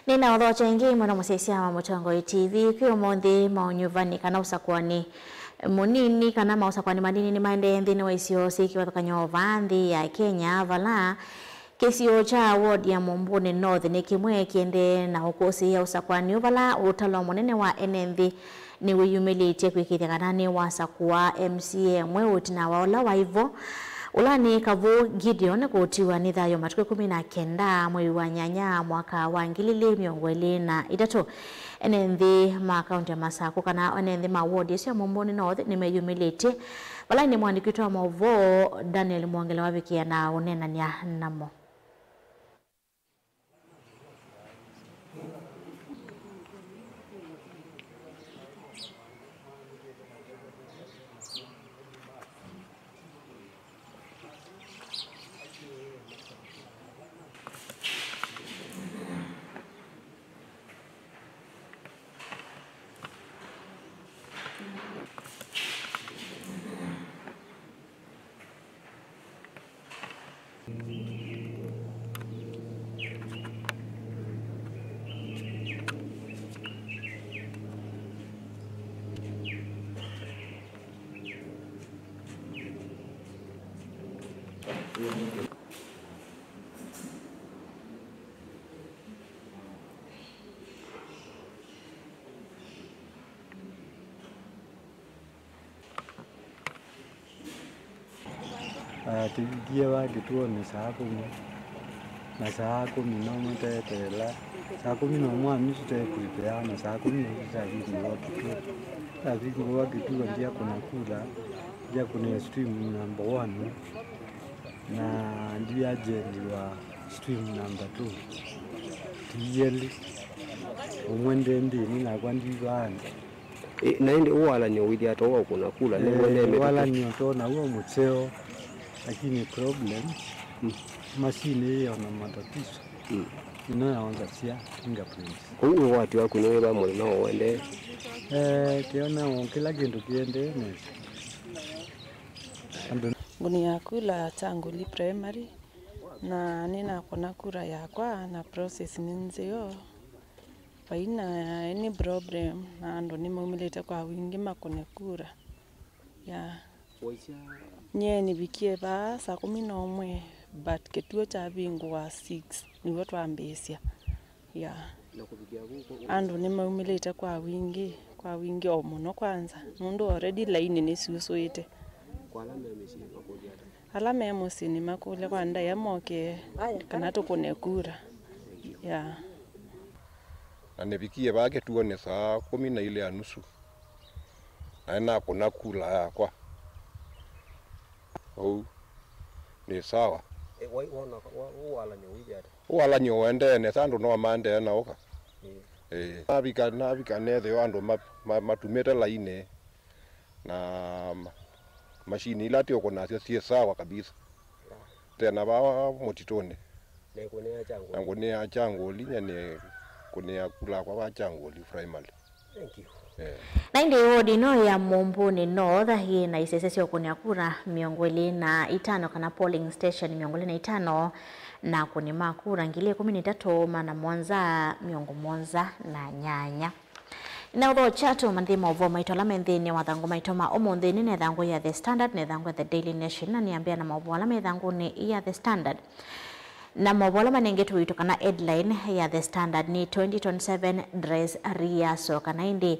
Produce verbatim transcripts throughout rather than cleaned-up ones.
Nĩnaũthokya ĩngĩ mũno mũsyaĩĩsya wa Mũtongoi T V kwĩ ũmũnthĩ. Maũnyuvani kana ũsakũani mũnini kana maũsakũani manini nĩmaendee nthĩnĩ wa isio syĩ kĩvathũkany'o vaa nthĩ ya Kenya, vala kĩsio kya ward ya Mumbuni North nĩ kĩmwe kĩendee na ũkũsĩĩa ũsakũani ũũ, vala ũtalo mũnene wa ene nthĩ nĩwĩyumĩlĩtye kwĩkĩĩthya kana nĩwasakũa M C A mweũ ĩtina wa ũla waĩ vo, ũla nĩ Kavũ Gideon, kũtiwa nĩ thayũ matukũ ĩkũmi na kenda mwei wa nyanya mwaka wa ngili ilĩ mĩongo ĩlĩ na itatũ. Ene nthĩ ma kaunti ya Masakũ kana ene nthĩ ma ward ĩsu ya Mumbuni North nĩmeyumĩlĩtye, vala ĩndĩ mũandĩki witũ wa maũvoo Daniel Mwongele wavikĩa na ũneenany'a namo. Ah, tũvikie vaa kĩtuonĩ saa kũmi, na saa kũmi na ũmwe teteela, saa kũmi na ũmwe na nusu teprepare, na saa kũmi na ilĩ tavingũa kĩtuo. Tavingũa kĩtuo, ndyakũna kula, ndyakũnĩa stream number one, na ndyajendiwa stream number two. Tielĩ, ũmwe ndĩ ndĩni nakwa ndivaanga. Ĩ, na ĩndĩ ũwalan'yo wĩthĩa ta wa kũna kula nĩ Eh, ũendee mĩtũkĩ? Walan'yo to naw'o mũseo, lakini problem, Mm. Machine ĩyo na matatizo. Mm. Ĩno yaonzasya fingerprints. Kũu wĩwati waku nĩ wĩva mũthenya wa ũendee? Eh, kĩona o kĩla kĩndũ kĩendee nesa. Andũ Ngũnĩa kula Kyangũli Primary, na nĩnakũna kura yakwa, na process nĩ nzeo. Vai na any problem, na andũ nĩmaumĩlĩte kwa wingĩ makũne kura. Yeah. Nyie nĩvikie vaa saa kũmi na ũmwe, but kĩtuo kyavingũa six, nĩw'o twambĩĩsya. Yeah. Andũ nĩmaumĩlĩte kwa wingĩ, kwa wingĩ o mũno kwanza, nũndũ already laini nĩsyusũĩte. Ala me mũsyĩ nĩmakũlya kwa ndaĩa moke kana tũkũne kura. Yeah. Na nĩvikie vaa kĩtuonĩ saa kũmi na ilĩ na nusu, na nĩnakũna kula yakwa. Ũu nĩ sawa. Ĩ, wai-, wona, wa-, ũwalan'yo wĩthĩa ata? Ũwalan'yo ũendee nesa, andũ no maendee na ũka. Ĩĩ. Ĩĩ. Navika, navika nethĩwa andũ ma-, ma-, matumĩte lainĩ. Na ma-, machine ila tũkũnasya syĩ sawa kabisa. Tena vaa mũtitũnĩ. Na ngũnĩa Kyangũli, nyie nĩkũnĩa kula yakwa vaa Kyangũli Primary. Thank you. Eh. Na ĩndĩ ward ĩno ya Mumbuni North yĩ na isese sya ũkũnĩa kura mĩongo ĩlĩ na itano kana polling station mĩongo ĩlĩ na itano, na akũni ma kura ngili ĩkũmi na itatũ maana mũonza mĩongo mũonza na nyanya. Nĩnaũthokya tũmanthe maũvoo maitũ ala me nthĩnĩ wa ithangũ maitũ ma ũmũnthĩ. Nĩ na ithangũ ya The Standard na ithangũ ya The Daily Nation, na nĩambĩa na maũvoo ala me ithangũnĩ ya The Standard. Na maũvoo ala manengetwe witũ kana headline ya The Standard nĩ twenty twenty-seven dress rehearsal, kana ĩndĩ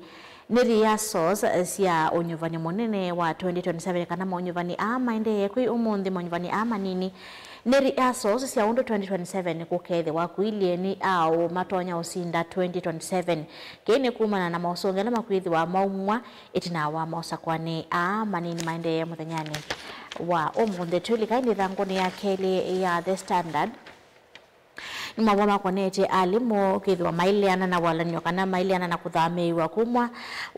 nĩ rehearsals sya ũnyuvani mũnene wa twenty twenty-seven, kana maũnyuvani aa maendee kwĩ ũmũnthĩ, maũnyuvani aa manini. Nĩ rehearsals sya ũndũ twenty twenty-seven kũkethĩwa kũilyĩ nĩ aũ matonya ũsinda twenty twenty-seven. Kĩĩ nĩ kumana na mosũngĩo ala makwĩthĩwa maumw'a ĩtina wa maũsakũani aa manini maendee mũthenyanĩ wa ũmũnthĩ. Twĩlika ĩndĩ ĩthangũnĩ ya kelĩ ya The Standard. Nĩ maũvoo makonetye alimũ kwĩthĩwa maileana na walan'yo kana maileana na kũthamĩĩw'a kumw'a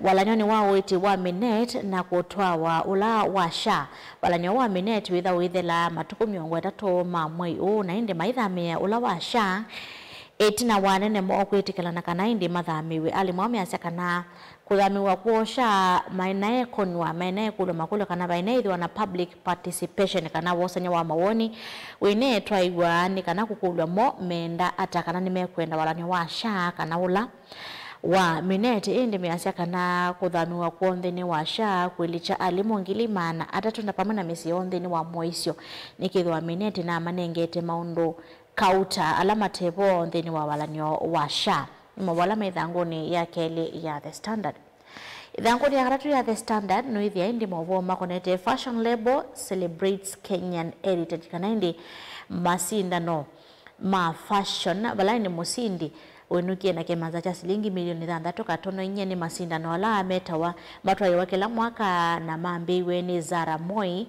walany'onĩ wa ũiiti wa Minet na kũtwawa ũla wa SHA. Walan'yo wa Minet wĩtha ũithela matukũ mĩongo ĩtatũ ma mwei ũũ, na ĩndĩ maithamĩĩa ũla wa SHA Ĩtina wa anene moo kwĩtĩkĩlana kana ĩndĩ mathamĩw'e, alimũ ao measya kana kũthamĩw'a kwoo SHA maĩ naĩ kũnwa, maĩ naĩ kũlw'a makũlyo kana vaĩ naĩ ĩthĩwa na public participation kana wosany'a wa mawoni wĩnetwaĩw'a nĩ kana kũkũlw'a mo meenda ata, kana nĩmekwenda walan'yo wa SHA kana ũla wa Mineti. Ĩndĩ measya kana kũthamĩw'a kwoo nthĩnĩ wa SHA kũilikya alimũ ngili maana atatũ na pamwe na mĩsyĩ yoo nthĩnĩ wa moisyo, nĩkĩthĩwa Mineti namanengete maũndũ kauta ala mate vo nthĩnĩ wa walan'yo wa SHA. Nĩ maũvoo ala me ĩthangũnĩ ya kelĩ ya The Standard. Ĩthangũnĩ ya katatũ ya The Standard nũĩthĩa ĩndĩ maũvoo makonetye fashion label celebrates Kenyan heritage, kana ĩndĩ masindano ma fashion, vala ĩndĩ mũsindi wĩnũkie na kĩmanza kya silingi milioni thanthatũ katono inya. Nĩ masindano ala metawa, matwaĩwa kĩla mwaka na mambĩĩw'e nĩ Zara Moi,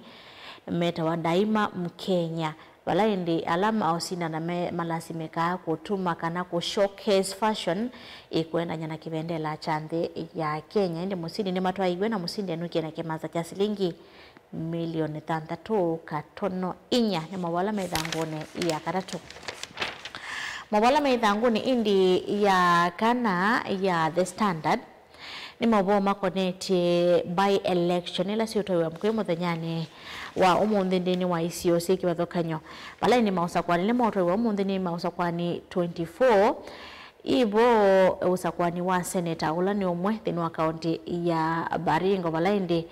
metawa Daima Mkenya. Vala ĩndĩ ala maũsindana me malasimĩkaa kũtuma kana kũ showcase fashion ĩkũendany'a na kĩvendela kya nthĩ ya Kenya. Ĩndĩ mũsindi nĩmatwaĩiw'e na mũsindi enũkie na kĩmanza kya silingi milioni thanthatũ katono inya. Nĩ maũvoo ala me ĩthangũnĩ ya katatũ. Maũvoo ala me ĩthangũnĩ ĩndĩ ya kana ya The Standard. Nĩ maũvoo makonetye by-election ila siũtwaiwa mũkũyũ mũthenyanĩ wa ũmũnthĩ nthĩnĩ wa isio syĩ kĩvathũkany'o. Vala ĩndĩ maũsakũani nĩmaũtwaiwa ũmũnthĩ nĩ maũsakũani twenty-four. Ĩvo ũsakũani wa seneta ũla nĩ ũmwe nthĩnĩ wa kaũntĩ ya Baringo, vala ĩndĩ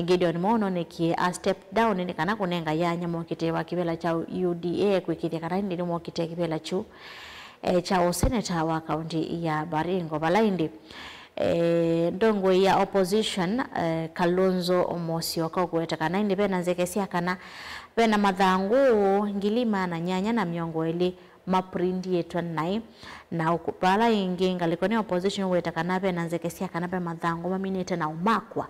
Gideon Moi nonekie a step down nĩ kana kũnenga yanya mokitĩe wa kĩvĩla kya U D A kwĩkĩĩthya kana ĩndĩ nĩmokitĩe kĩvĩla kyu, eh, kya ũseneta wa kaũntĩ ya Baringo, vala ĩndĩ eh, ndongoi ya opposition, eh, Kalonzo Musyoka ũkũweta kana ĩndĩ vena nzeke sya kana vena mathangũ ngili maana nyanya na mĩongo ĩlĩ maprintĩtwe naĩ, na ũkũ-, vala ĩngĩ ngalĩko nĩ opposition ũweta kana vena nzeke sya kana ve mathangũ maminĩte na ũmakwa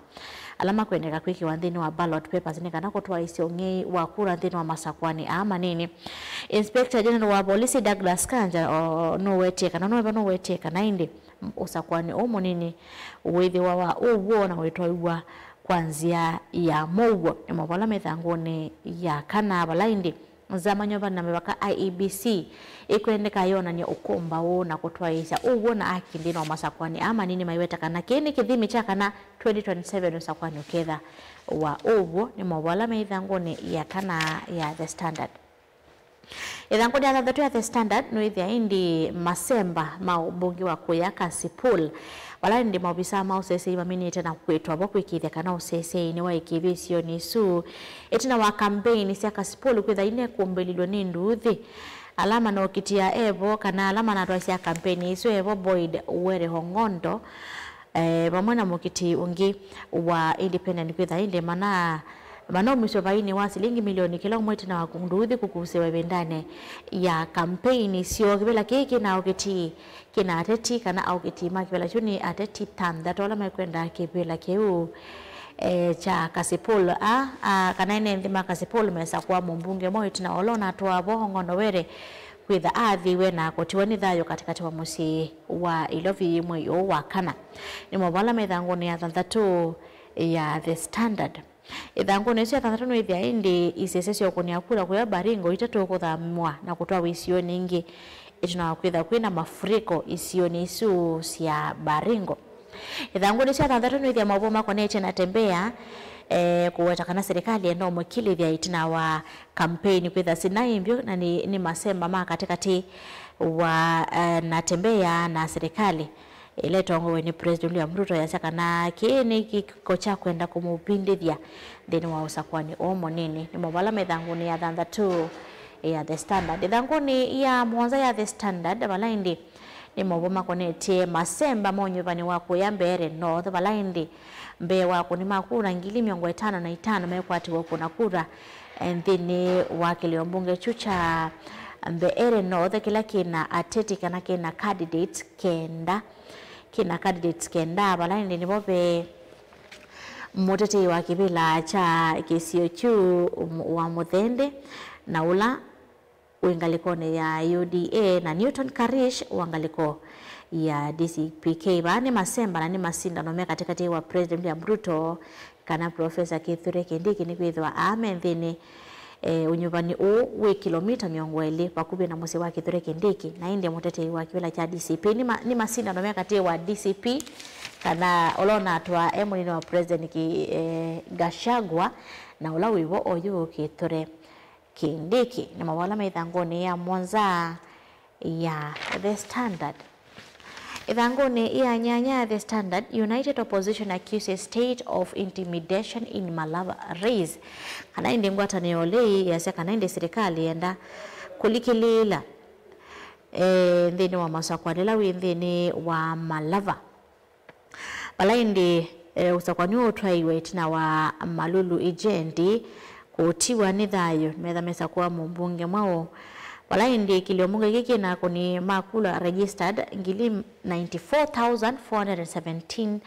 ala makwendeka kwĩkĩwa nthĩnĩ wa ballot papers nĩ kana kũtwaĩsya ũng'ei wa kura nthĩnĩ wa masakũani aa manini. Inspector General wa Polisi Douglas Kanja o, nũwetie kana, nũweva nũwetie kana ĩndĩ ũsakũani ũũ mũnini wĩthĩwa wa ũw'o na wĩtwaĩw'a kwa nzĩa ya mũuo. Nĩ maũvoo ala me ĩthangũnĩ ya kana, vala ĩndĩ Nzama Nyuvani na Mĩvaka, I E B C, ĩkwendeka yonany'e ũkũmbaũ na kũtwaĩĩsya ũw'o na aki nthĩnĩ wa masakũani aa manini, maiweta kana kĩĩ nĩ kĩthimi kya kana twenty twenty-seven ũsakũani ũketha wa ũw'o. Nĩ maũvoo ala me ĩthangũnĩ ya kana ya The Standard. Ĩthangũnĩ ya thanthatũ ya The Standard nũĩthĩa ĩndĩ masemba ma ũmbunge wa kũya Kasipul, vala ĩndĩ maovisaa ma ũseseĩ maminĩte na kwĩtwa vo kwĩkĩĩthya kana ũseseĩ nĩwaĩkĩĩthw'a isionĩ isu ĩtina wa kambeini sya Kasipul kwĩtha inekũmbĩlilw'e nĩ nduuthĩ. Ala manokitia evo kana ala manatwaisya kambeini isu evo Boyd Were Ong'ondo, eh, vamwe na mũkiti ũngĩ wa Independent kwĩtha ĩndĩ mana, manaumiswe vainĩ wa silingi milioni kĩla ũmwe ĩtina wa nduuthĩ kũkusĩwa ĩvindanĩ ya kampeini syoo. Kĩvĩla kĩĩ kĩna aũkiti, kĩna ateti kana aũkiti ma kĩvĩla kyu nĩ ateti thanthatũ ala mekwenda kĩvĩla kĩu, eh, kya Kasipul. A, a, kana ene nthĩ ma Kasipul mesakũa mũmbunge mwaũ ĩtina wa ũla ũnatwaa vo Ong'ondo Were kwĩtha aathiwe na kũtiwa nĩ thayũ katĩkatĩ wa mũsyĩ wa Ilovi mwei ũũ wa kana. Nĩ maũvoo ala me ĩthangũnĩ ya thanthatũ ya The Standard. Ĩthangũnĩ ĩsu ya thanthatũ nũĩthĩa ĩndĩ isese sya ũkũnĩa kura kũya Baringo itatũkũthamw'a na kũtwawa isionĩ ingĩ ĩtina wa kwĩtha kwĩna mafuriko isionĩ isu sya Baringo. Ĩthangũnĩ sya thanthatũ nũĩthĩa maũvoo makonetye na Tembea, eh, kũweta kana serikali enda ũmũkilĩthya ĩtina wa kampeini kwĩtha sinai mbyũ na nĩ, nĩ masemba ma katĩkatĩ wa, eh, na Tembea na serikali ĩla ĩtongoew'e nĩ President William Ruto yasya kana kĩĩ nĩ kĩko kya kwenda kũmũvindĩthya nthĩnĩ wa ũsakũani ũũ mũnini. Nĩ maũvoo ala me ĩthangũnĩ ya thanthatũ ya The Standard. Ĩthangũnĩ ya mũonza ya The Standard, vala ĩndĩ nĩ maũvoo makonetye masemba ma ũnyuvani wa kũya Mbeere North, vala ĩndĩ mbee wa akũni ma kura ngili mĩongo ĩtano na itano mekwatĩwa ũkũna kura, eh, nthĩnĩ wa kĩlĩo mbunge kyu kya Mbeere North, kĩla kĩna ateti kana kĩna candidates kenda. Kĩna candidates kenda, vala ĩndĩ nĩvo ve mũtetei wa kĩvĩla kya kĩsio kyu wa Mũthende, na ũla wĩ ngalĩkonĩ ya U D A, na Newton Karish wa ngalĩko ya D C P K. Vaa nĩ masemba na nĩ masindano me katĩkatĩ wa President William Ruto kana Professor Kithure Kindiki nĩkwĩthĩwa aa me nthĩnĩ E, ũnyuvani ũũ wĩ kĩlomita mĩongo ĩlĩ vakuvĩ na mũsyĩ wa Kithure Kindiki, na ĩndĩ mũtetei wa kĩvĩla kya D C P nĩ ma-, nĩ masindano me katĩ wa D C P kana ũla ũnatwaa e mũnini wa President Ki-, e, Gachagua na ũla wĩvo oyu Kithure Kindiki. Nĩ mawala me ĩthangũnĩ ya mũonza ya The Standard. Ĩthangũnĩ ya nyanya ya The Standard, United Opposition accuses state of intimidation in Malava raids. Kana ĩndĩ ngwatanĩo lei yasya kana ĩndĩ silikalĩ yenda kũlikĩlĩĩla, e, nthĩnĩ wa masakwanĩ ala wĩ nthĩnĩ wa Malava. Vala ĩndĩ, e, ũsakũani ũũ ũtwaĩiwe ĩtina wa Malulu Ijendi kũtiwa nĩ thayũ, metha mesakũa mũmbunge mwaũ. Vala ĩndĩ kĩlio mbunge kĩĩ kĩna akũni ma kula registered ngili ninety-four thousand four hundred and seventeen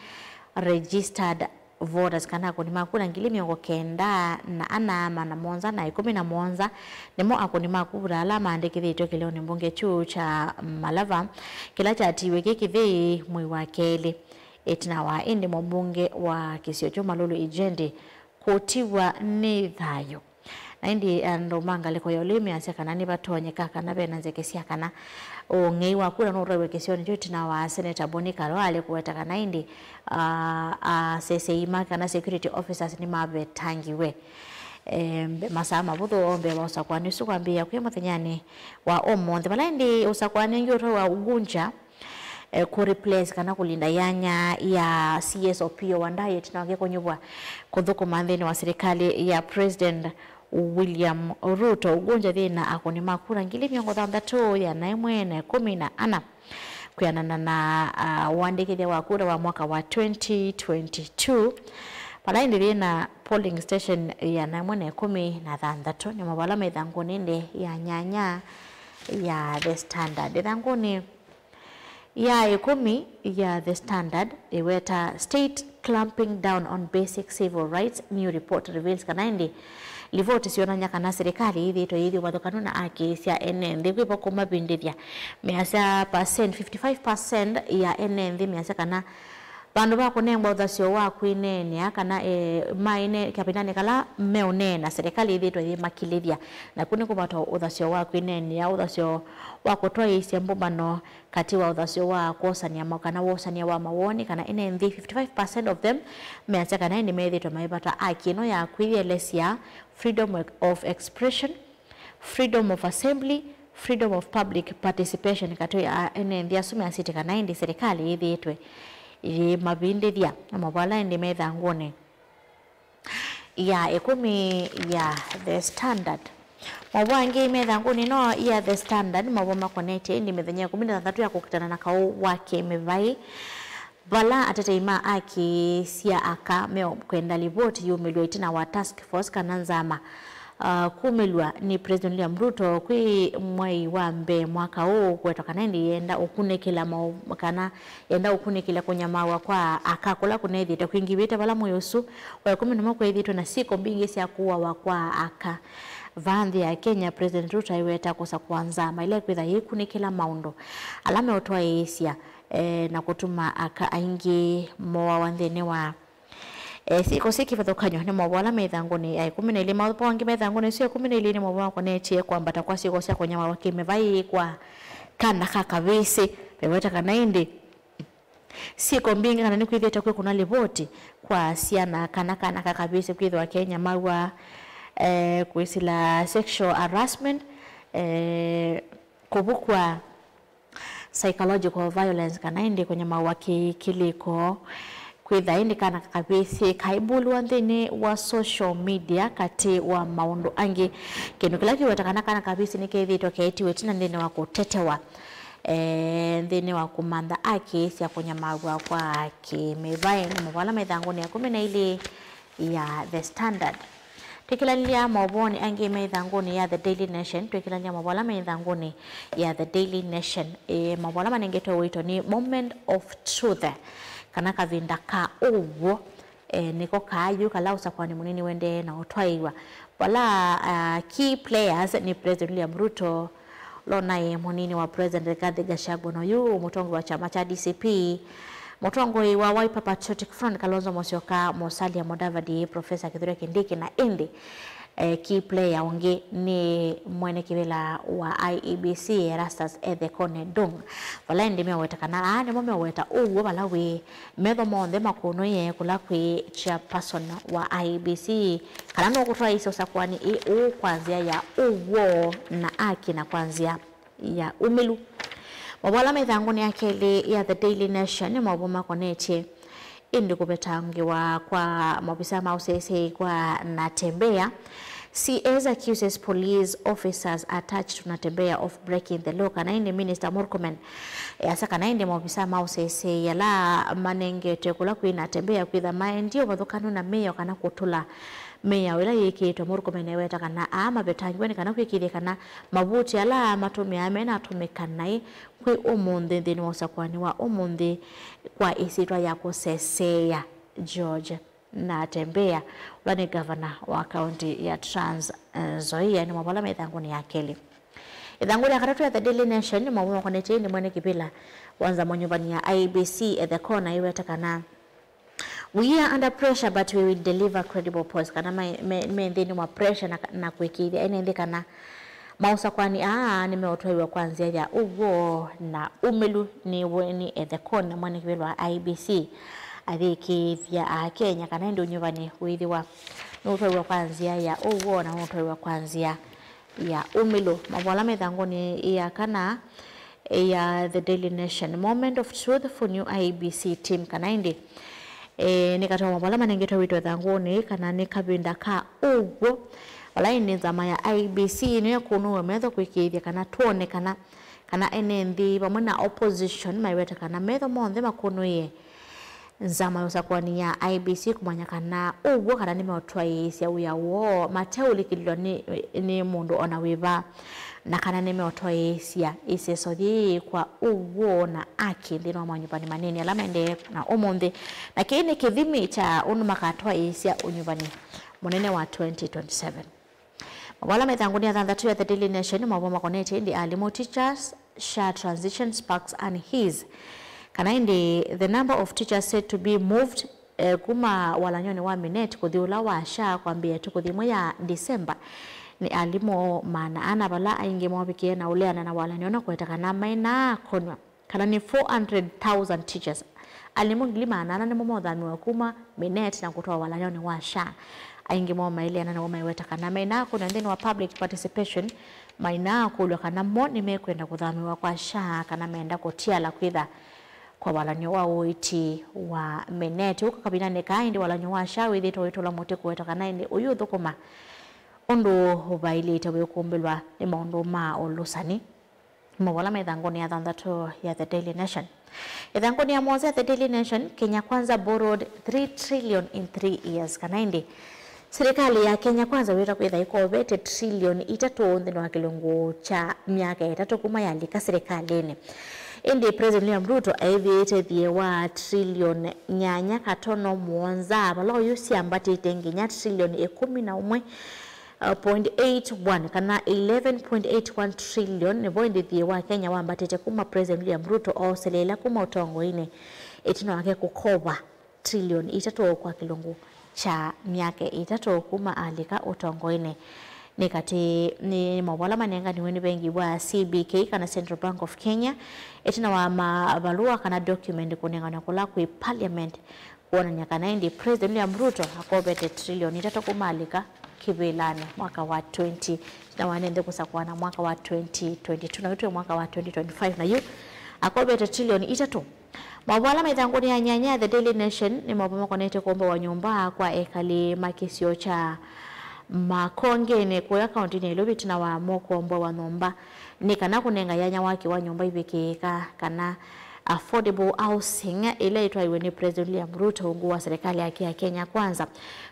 registered voters, kana akũni ma kula ngili mĩongo kenda na ana maana mũonza na ĩkũmi na mũonza nĩmo akũni ma kula ala maandĩkĩthĩtwe kĩlĩonĩ mbunge kyu kya Malava, kĩla kyatiiwe kĩ kĩthei mwei wa kelĩ. Ĩtina wa ĩndĩ mũmbunge wa kĩsio kyu Malulu Ijendi kũtiwa nĩ thayũ. Na ĩndĩ andũ ma ngalĩko ya ũlei measya kana nĩvatonyeka kana vena nzeke sya kana ũng'ei wa kula nũtwaiwe kĩsionĩ kyu ĩtina wa Senator Boni Khalwale kũweta kana ĩndĩ, ah, asesei make kana security officers nĩmavetangiwe. E, mbe-, masaa mavũthũ o mbee wa ũsakũani ũsu kwambĩĩa kwĩ mũthenyanĩ wa ũmũnthĩ. Vala ĩndĩ ũsakũani ũngĩ ũtwaiwa Ugunja, e, kũ replace kana kũlinda yanya ya C S Opiyo Wandayi ĩtina wake kũnyuvwa kũthũkũma nthĩnĩ wa silikalĩ ya President William Ruto. Ugunja yĩna akũni ma kura ngili mĩongo thanthatũ ĩana ĩmwe na ĩkũmi na ana kwĩanana na, ah, ũandĩkĩthya wa kura wa mwaka wa twenty twenty-two, vala ĩndĩ yĩna polling station ĩana ĩmwe na ĩkũmi na thanthatũ. Nĩ mavala me ĩthangũnĩ ĩndĩ ya nyanya ya The Standard. Ĩthangũnĩ ya ĩkũmi ya The Standard ĩweta State clamping down on basic civil rights, new report reveals, kana ĩndĩ livoti syonany'a kana silikalĩ yĩthĩĩtwe yĩthi ũvathũkanu na aki sya ene nthĩ kwĩvo kũmavindĩthya. Measya percent, fifty-five percent ya ene nthĩ measya kana vandũ va kũnengwa ũthasyo wa kwĩneenea kana, e, maine kavindanĩ kala meũneena, silikalĩ yĩthĩĩtwe yĩmakilĩthya. Naku nĩ kũvatwa ũthasyo wa kwĩneenea, ũthasyo wa kũtwaĩĩsya mbũmbano katĩ wa ũthasyo wa kwosania ma-, kana wosania wa mawoni, kana ene nthĩ, fifty-five percent of them measya kana ĩndĩ methĩĩtwe maivata aki ĩno ya kwĩyĩelesya, freedom of expression, freedom of assembly, freedom of public participation katĩ wa ene nthĩ asu measĩte kana ĩndĩ silikalĩ yĩthĩĩtwe yĩmavindĩthya. Na maũvoo ala ĩndĩ me ĩthangũnĩ ya ĩkũmi ya The Standard. Maũvoo angĩ me ĩthangũnĩ ĩno ya The Standard, maũvoo makonetye ĩndĩ mĩthenya ĩkũmi na thanthatũ ya kũkitana na kaũ wa kĩmĩvaĩ, vala atetei ma aki sya aka mekwenda livoti yumĩlw'e ĩtina wa task force kana nzama, ah, kumĩlw'a nĩ President William Ruto kwĩ mwei wa mbee mwaka ũũ, kũwetwa kana ĩndĩ yenda ũkunĩkĩla mau-, kana yenda ũkunĩkĩla kũnyamaaw'a kwa aka kũla kũnethĩĩtwe kwingĩvĩte vala mwei ũsu wa ĩkũmi na ũmwe kwethĩĩtwe na syĩko mbingĩ sya kũawa kwa aka. Vaa nthĩ ya Kenya, President Ruto aiweta kũsakũa nzama ĩla ĩkwĩtha yĩkunĩkĩla maũndũ ala meũtwaĩĩsya, eh, na kũtuma aka aingĩ moawa nthĩnĩ wa, eh, syĩko syĩ kĩvathũkany'o. Nĩ maũvoo ala me ĩthangũnĩ ya ĩkũmi na ilĩ. Maũvoo angĩ me ĩthangũnĩ ĩsu ya ĩkũmi na ilĩ nĩ maũvoo makonetye kwambata kwa syĩko sya kũnyamaaw'a kĩmĩvaĩ kwa kana ka kavĩsĩ. Veweta kana ĩndĩ syĩko mbingĩ kana nĩkwĩthĩĩtwe kwĩ kũna livoti kwa syana kana kana ka kavĩsĩ kwĩthĩwa kenya maua, eh, kwĩsĩla sexual harassment, eh, kũvukwa, psychological violence, kana ĩndĩ kũnyamawa kĩ-, kĩlĩko. Kwĩtha ĩndĩ kana ka kavĩsĩ kaibulwa nthĩnĩ wa social media katĩ wa maũndũ angĩ, kĩndũ kĩla kĩweta kana kana kavĩsĩ nĩkethĩĩtwe keetiwe ĩtina nthĩnĩ wa kũtetewa, eh, nthĩnĩ wa kũmantha aki sya kũnyamaw'a kwa kĩmĩvaĩ. Nĩ maũvoo ala me ĩthangũnĩ ya ĩkũmi na ilĩ ya The Standard. Twĩkĩlanĩlya maũvoonĩ angĩ me ĩthangũnĩ ya The Daily Nation, twĩkĩlanĩlya maũvoo ala me ĩthangũnĩ ya The Daily Nation, eh, maũvoo ala manengetwe ũito nĩ Moment of Truth, kana kavinda ka ũw'o. Eh, nĩko kaayu kala ũsakũani mũnini ũendee na ũtwaĩĩw'a. Vala, ah, key players nĩ President William Ruto, ũla ũnaĩ mũnini wa President Rigathi Gachagua, na ũyu mũtongoi wa kyama kya D C P, mũtongoi wa Wiper Patriotic Front Kalonzo Musyoka, Musalia Mudavadi, Professor Kithure Kindiki, na ĩndĩ Eh, key player ũngĩ nĩ mwene kĩvĩla wa I E B C, Erastus Ethekone Ndung, vala ĩndĩ meũweta kana aa nĩmo meũweta ũw'o vala wĩ metho monthe makũnũĩe kũla kwĩ chairperson wa I E B C, kana nũkũtwaĩĩsya ũsakũani ĩ ũũ kwa nzĩa ya ũw'o na aki na kwa nzĩa ya ũmĩlu. Maũvoo ala me ĩthangũnĩ ya kelĩ ya The Daily Nation nĩ maũvoo makonetye ĩndĩ kũvetangĩwa kwa maovisa ma ũseseĩ kwa Natembeya. C S accuses police officers attached to Natembeya of breaking the law. Kana ĩndĩ Minister Murkomen easya kana ĩndĩ maovisa ma ũseseĩ ala manengetwe kũla kwĩ Natembeya kwĩtha maendie ũvathũkanu na mĩao kana kũtũla mĩao ĩla yĩkĩĩtwe. Murkomen eweta kana aa mavetangiwe nĩ kana kwĩkĩĩthya kana mavuti ala matũmĩaa menatũmĩka naĩ kwĩ ũmũnthĩ nthĩnĩ wa ũsakũani wa ũmũnthĩ kwa ĩsyĩtwa ya kũseseea George Natembeya, ũla nĩ ngavana wa kaũntĩ ya Trans Nzoia. Nĩ maũvoo ala me ĩthangũnĩ ya kelĩ. Ĩthangũ ya katatũ ya The Daily Nation nĩ maũvoo makonetye ĩndĩ mwene kĩvĩla wa nzama nyũmbanĩ ya I E B C, Ethekona, ĩweta kana, "We are under pressure, but we will deliver credible polls," kana me, me, me nthĩnĩ wa pressure na, na kũĩkĩĩthya ene nthĩ kana maũsakũani aa nĩmeũtwaĩwa kwa nzĩa ya ũw'o na ũmĩlu. Nĩ, nĩ Ethekona, mwene kĩvĩla wa I E B C, ayĩkĩĩthya Akenya kana ĩndĩ ũnyuvani wĩthĩwa nũtwaĩwa kwa nzĩa ya ũw'o na nũtwaĩwa kwa nzĩa ya ũmĩlu. Maũvoo ala me ĩthangũnĩ ya kana ya The Daily Nation, "Moment of truth for new I E B C team," kana ĩndĩ, e, nĩ katĩ wa maũvoo ala manengetwe wĩto ĩthangũnĩ kana nĩ kavinda ka ũw'o, vala ĩndĩ nzama ya I E B C nĩyo ĩkũnũĩwe metho kũĩkĩĩthya kana twone kana, kana ene nthĩ vamwe na opposition maiweta kana metho monthe makũnũĩe nzama ya ũsakũani ya I E B C kũmanya kana ũw'o kana nĩmeũtwaĩĩsya wĩa woo mateũlikĩlilwa nĩ, nĩ mũndũ o na wĩva, na kana nĩmeũtwaĩĩsya ĩseso yĩĩ kwa ũw'o na aki nthĩnĩ wa manyũmbanĩ manini ala maendee na ũmũnthĩ, na kĩĩ nĩ kĩthimi kya ũndũ makatwaĩĩsya ũnyuvani mũnene wa twenty twenty-seven. Maũvoo ala me ĩthangũnĩ ya thanthatũ ya The Daily Nation nĩ maũvoo makonetye ĩndĩ alimũ, teachers, SHA transition sparks unease. Kana ĩndĩ, the number of teachers said to be moved, eh, kuma walany'onĩ wa Minet kũthi ũla wa SHA kwambĩĩa ĩtukũ yĩmwe ya December nĩ alimũ maana ana, vala aingĩ moovikie na ũleana na walany'o na kũweta kana mainaakonw'a. Kana nĩ four hundred thousand teachers, alimũ ngili maana ana nĩmo mothamĩwa kuma Minet na kũtwawa walany'onĩ wa SHA. Aingĩ moo maeleana nĩmo maiweta kana mainaakonw'a nthĩnĩ wa public participation, mainakũlw'a kana mo nĩmekwenda kũthamĩwa kwa SHA kana meenda kũtiala kwĩtha kwa walany'o wa ũiiti wa Minet. Ũka kavindanĩ kaa ĩndĩ walany'o wa SHA wĩthĩĩtwe ũitũla mũtĩ kũweta kana ĩndĩ ũyũthũkũma ũndũ ũvaĩlĩte wĩkũmbĩlwa nĩ maũndũ ma ũlũsani. Maũvoo ala me ĩthangũnĩ ya thanthatũ ya The Daily Nation. Ĩthangũnĩ ya mũonza ya The Daily Nation, Kenya Kwanza borrowed three trillion in three years. Kana ĩndĩ, silikalĩ ya Kenya Kwanza wĩta kwĩtha ĩkovete trilioni itatũ nthĩnĩ wa kĩlungu kya myaka ĩtatũ kuma yalika silikalĩnĩ. Ĩndĩ President William Ruto aĩvĩte thiĩ wa trilioni nyanya katono mũonza, vala oyu syambatĩte nginya trilioni ĩkũmi na ũmwe uh, point eight one kana eleven point eight one trillion, nĩvo ĩndĩ thiĩ wa Kenya wambatĩte kuma President William Ruto ooseleela kuma ũtongoinĩ ĩtina wake kũkova trilioni itatũ kwa kĩlungu kya myaka ĩtatũ kuma alika ũtongoinĩ. Nĩ katĩ nĩ maũvoo ala manenganiwe nĩ vengi wa C B K kana Central Bank of Kenya ĩtina wa mavalũa kana document kũnenganwa kũla kwĩ parliament kwonany'a kana ĩndĩ President William Ruto akovete trilioni itatũ kuma alika kĩvĩlanĩ mwaka wa twenty, na wanenze kũsakũana mwaka wa twenty twenty-two, na yu twĩ mwaka wa twenty twenty-five, na yu akovete trilioni itatũ. Maũvoo ala me ĩthangũnĩ ya nyanya ya The Daily Nation nĩ maũvoo makonetye kũomboewa nyũmba kwa ekali ma kĩsio kya Makongenĩ kũya kaũntĩnĩ ya Nairobi ĩtina wa mo kũomboewa nyũmba nĩ kana kũnenga yanya waki wa nyũmba ivikĩĩka kana affordable housing ĩla ĩtwaiwe nĩ President William Ruto ungu wa serikali yake ya Kenya Kwanza.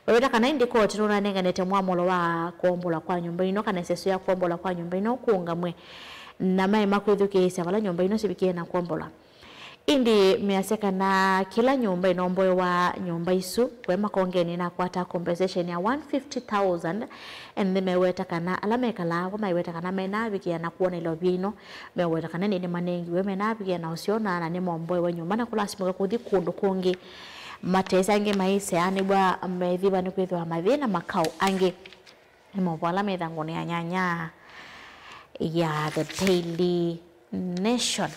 Vaweta kana ĩndĩ koti nũnanenganĩte mwamũlo wa kũombolwa kwa nyũmba ino kana ĩseso ya kũombolwa kwa nyũmba ino kũũngamw'e na maema kwĩthukĩĩsya vala nyũmba ino sivikie na kũombolwa. Ĩndĩ measya kana kĩla nyũmba ĩnomboewa nyũmba isu, we Makongenĩ nakwataa compensation ya one fifty thousand, and nĩmeweta kana ala mekalaa vo maiweta kana menavikĩa na kwona ilovia ino, meweta kana nĩ nĩmanengiwe menavikĩa na ũsyona na nĩmomboewe nyũmba na kũlasimĩka kũthi kũndũ kũngĩ matesĩ angĩ maisea nĩw'a methĩwa nĩkwĩthĩwa mathĩna makao angĩ. Nĩ maũvoo ala me ĩthangũnĩ ya nyanya ya The Daily Nation.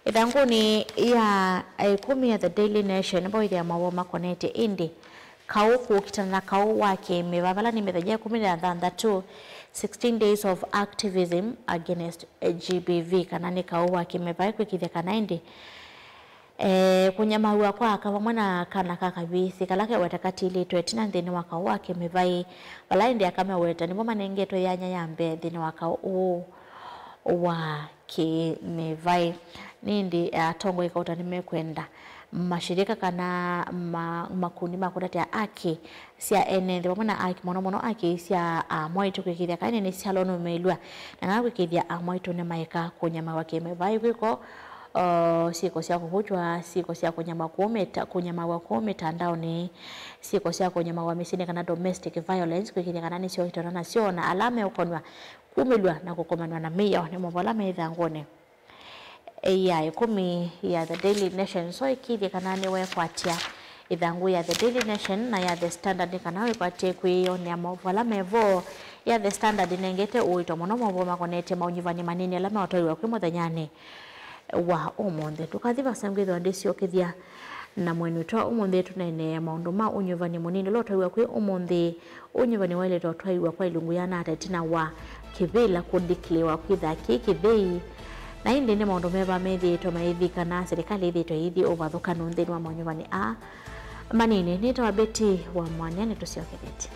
Ĩthangũnĩ ya ĩkũmi ya The Daily Nation nĩvo wĩthĩa maũvoo makonetye ĩndĩ kaũ kũkitana na kaũ wa kĩmĩva, vala nĩ mĩthenya ĩkũmi na thanthatũ, sixteen days of activism against G B V, kana nĩ kaũ wa kĩmĩva kwĩkĩthya kana ĩndĩ Eh, kũnyamaw'a kwa aka vamwe na kana ka kavĩsĩ kala keweta katilĩtwe ĩtina nthĩnĩ wa kaũ wa kĩmĩvaĩ, vala ĩndĩ aka meweta nĩvo manengetwe yanya ya mbee nthĩnĩ wa kaũ ũũ wa kĩmĩvaĩ. Nĩ ĩndĩ atongoi kauta nĩmekwenda mashirika kana ma, makundi ma kũtatĩa aki sya ene nthĩ vamwe na aki mũno mũno aki sya amwaitũ kwĩkĩthya kana nĩsyalũnũmĩlw'a na kana kwĩkĩthya amwaitũ nĩmaeka kũnyamaw'a kĩmĩvaĩ kwĩko. O, syĩko sya kũvũtw'a, syĩko sya kũnyama kũũ mĩta-, kũnyamaw'a kũũ mĩtandaonĩ, syĩko sya kũnyamaw'a mĩsyĩnĩ kana domestic violence, kwĩkĩthya kana nĩsyookitana nasyo na ala meũkonw'a kumĩlw'a na kũkomanw'a na mĩao nĩ maũvoo ala me ĩthangũnĩ ya ĩkũmi ya The Daily Nation. So ĩkĩthye kana nĩwekwatya ĩthangũ ya The Daily Nation na ya The Standard nĩ kana wĩkwatye kwĩyonea maũvoo ala mevo. Ya The Standard ĩnengete ũito mũno maũvoo makonetye maũnyuvani manini ala meũtwaiwa kwĩ mũthenyanĩ wa ũmũnthĩ. Tũkathi vasa ngwĩthĩwa ndĩsyokethya na mwenyu twa ũmũnthĩ tũneenee maũndũ ma ũnyuvani mũnini ũla ũtwaiwa kwĩ ũmũnthĩ. Ũnyuvani waĩlĩte ũtwaiwa kwa ilungu yana ata ĩtina wa kĩvĩla kũdeclarewa kwĩtha kĩ kĩthei? Na ĩndĩ nĩ maũndũ meva methĩĩtwe mayĩthi kana silikalĩ ĩthĩĩtwe ĩithi ũvathũkanu nthĩnĩ wa maũnyuvani aa manini? Nĩtawa Betty wa Mwanya, nĩtũsyokethetye.